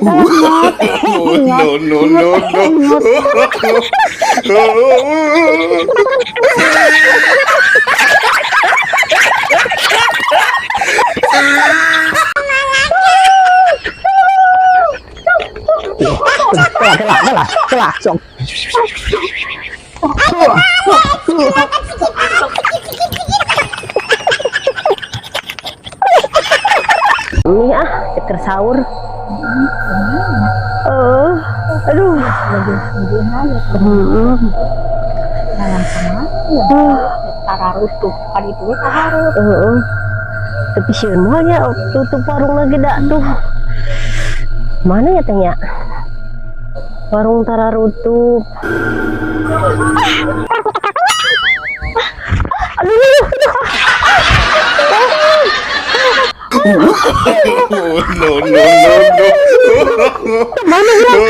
Oh, no, no, no, no. Kela, kela, kela, kela, sok. Ini ah, ceker sahur. Aduh. Tararutuh kan itu taharut. Heeh. Tapi sieun moal nya tutup warung lagi dak tuh. Mana ya teh nya? Warung tararutup. Aduh, aduh, aduh. Oh, no, no, no, no. Mana urang?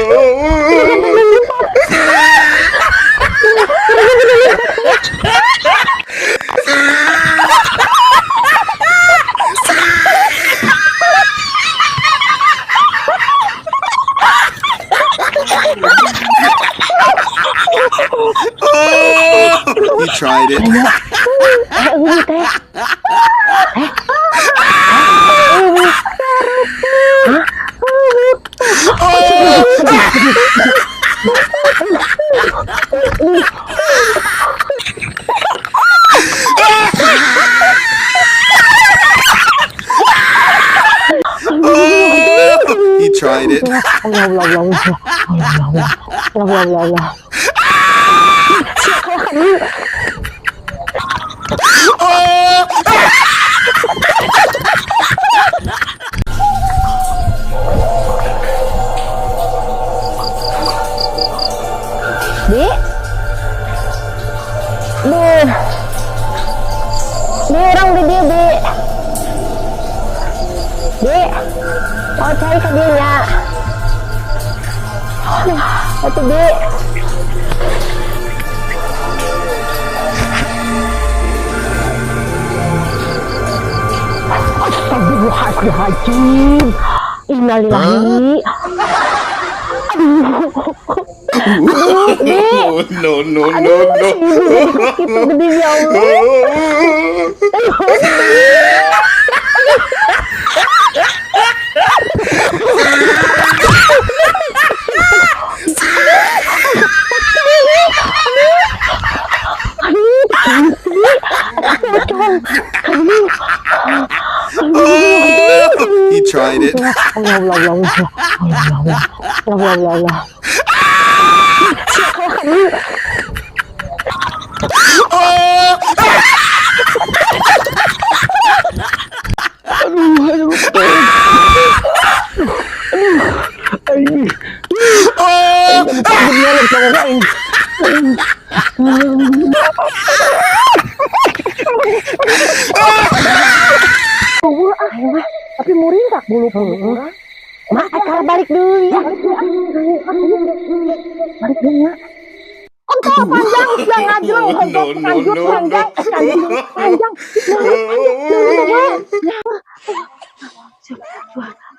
He tried it. Eh, eueuh teh. He tried it. Allah, Allah, Allah, Allah, Allah, Allah, Allah, Allah. Bi? Duh. Bi, urang di dieu, Bi. Bi. Oh, cari ka dieu nya. Aduh, atuh, Bi. Astagfirullahaladzim. Innalillahi. Aduh. Aduh, Bi. Oh, no, no, no, no. Aduh, gitu gede ya Allah. Aduh, He tried it. Allah, Allah, Allah, Allah, Allah, Allah, Allah, Allah. Aduh, aduh, aduh, aduh, Tapi muringkak bulu urang. Mak, akal balik dulu ya. Balik deui nya. Kontol panjang sia ngajreng, No, kontol no, kanjut no, panjang, no. Kanjut panjang.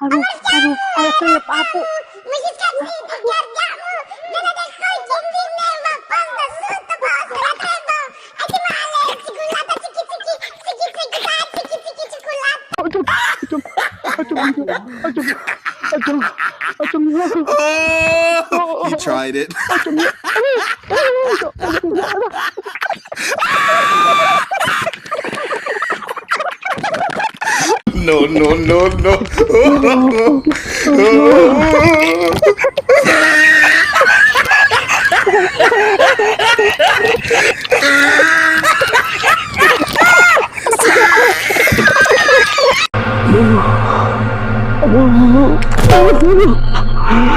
Aduh, aduh, ayo tuyep aku. He tried it. No, no, no, no.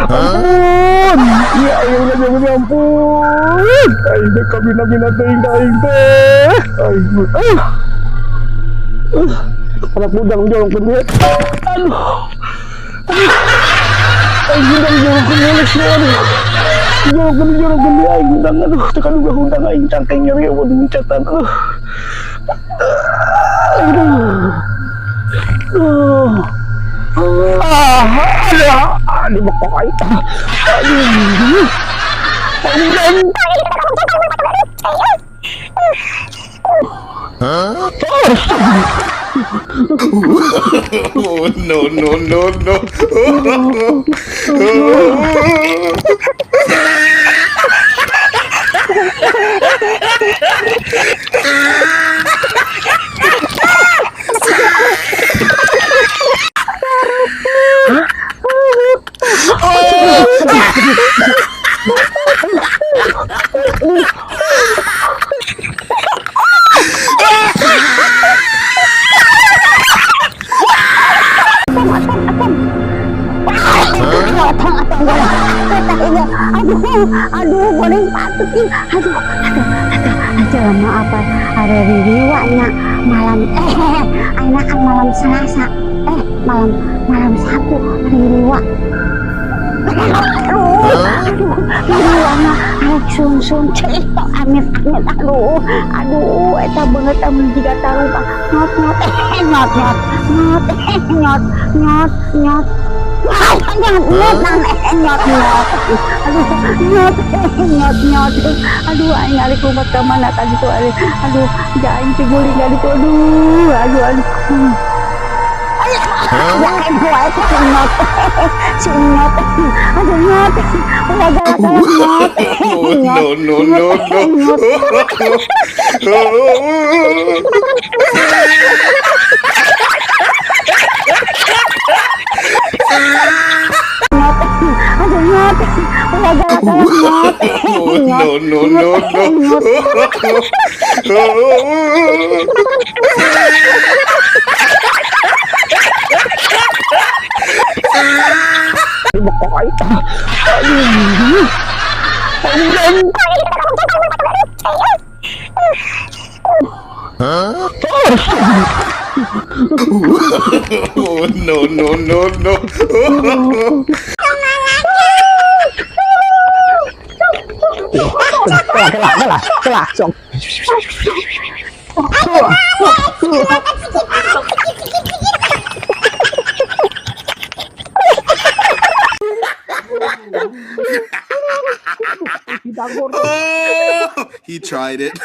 Ampun. Ya Allah, jangan ampun. Aing teh kabina-bina teuing ka aing teh. Aing ah. Anak budang jorong ke dia. Aduh. Aduh. Aing hundang jorong ke mulut nya. Aduh. Jorong ke dia aing hundang. Aduh, teu kaduga hundang aing cangkeng nyeri eueuh diuncatan. Aduh. Aduh. Aduh. Ah. Aduh, aduh, bokok aing. Aduh. Hudang. Oh, no, no, no, no. Aduh, aduh, goreng patut ih. Aduh, aduh, aduh, jelema apa ada ririwanya malam ayeuna kan malam Selasa, malam malam Sabtu ririwa. Aduh, aduh, ririwana arek sungsung cerita amit amit, aduh, aduh, eta beungeut amun jiga tarupa nyot nyot nyot nyot nyot nyot nyot nyot nyot nyot nyot nyot, aduh, nyot nyot nyot, aduh, aing arek kumat ka mana tadi tuh, aduh, aduh, aing tiguling ka ditu, aduh, aduh, aduh. Ya wae nyot si nyot, aduh, nyot ulah galak-galak nyot. Oh, no, no, no, no. Aduh, nyot ulah galak-galak nyot. Oh, no, no, no, no. Bokok aing. Aduh. Hudang. Oh, no, no, no, no. Kelah, kelah, kelah, kelah, sok. Oh, he tried it.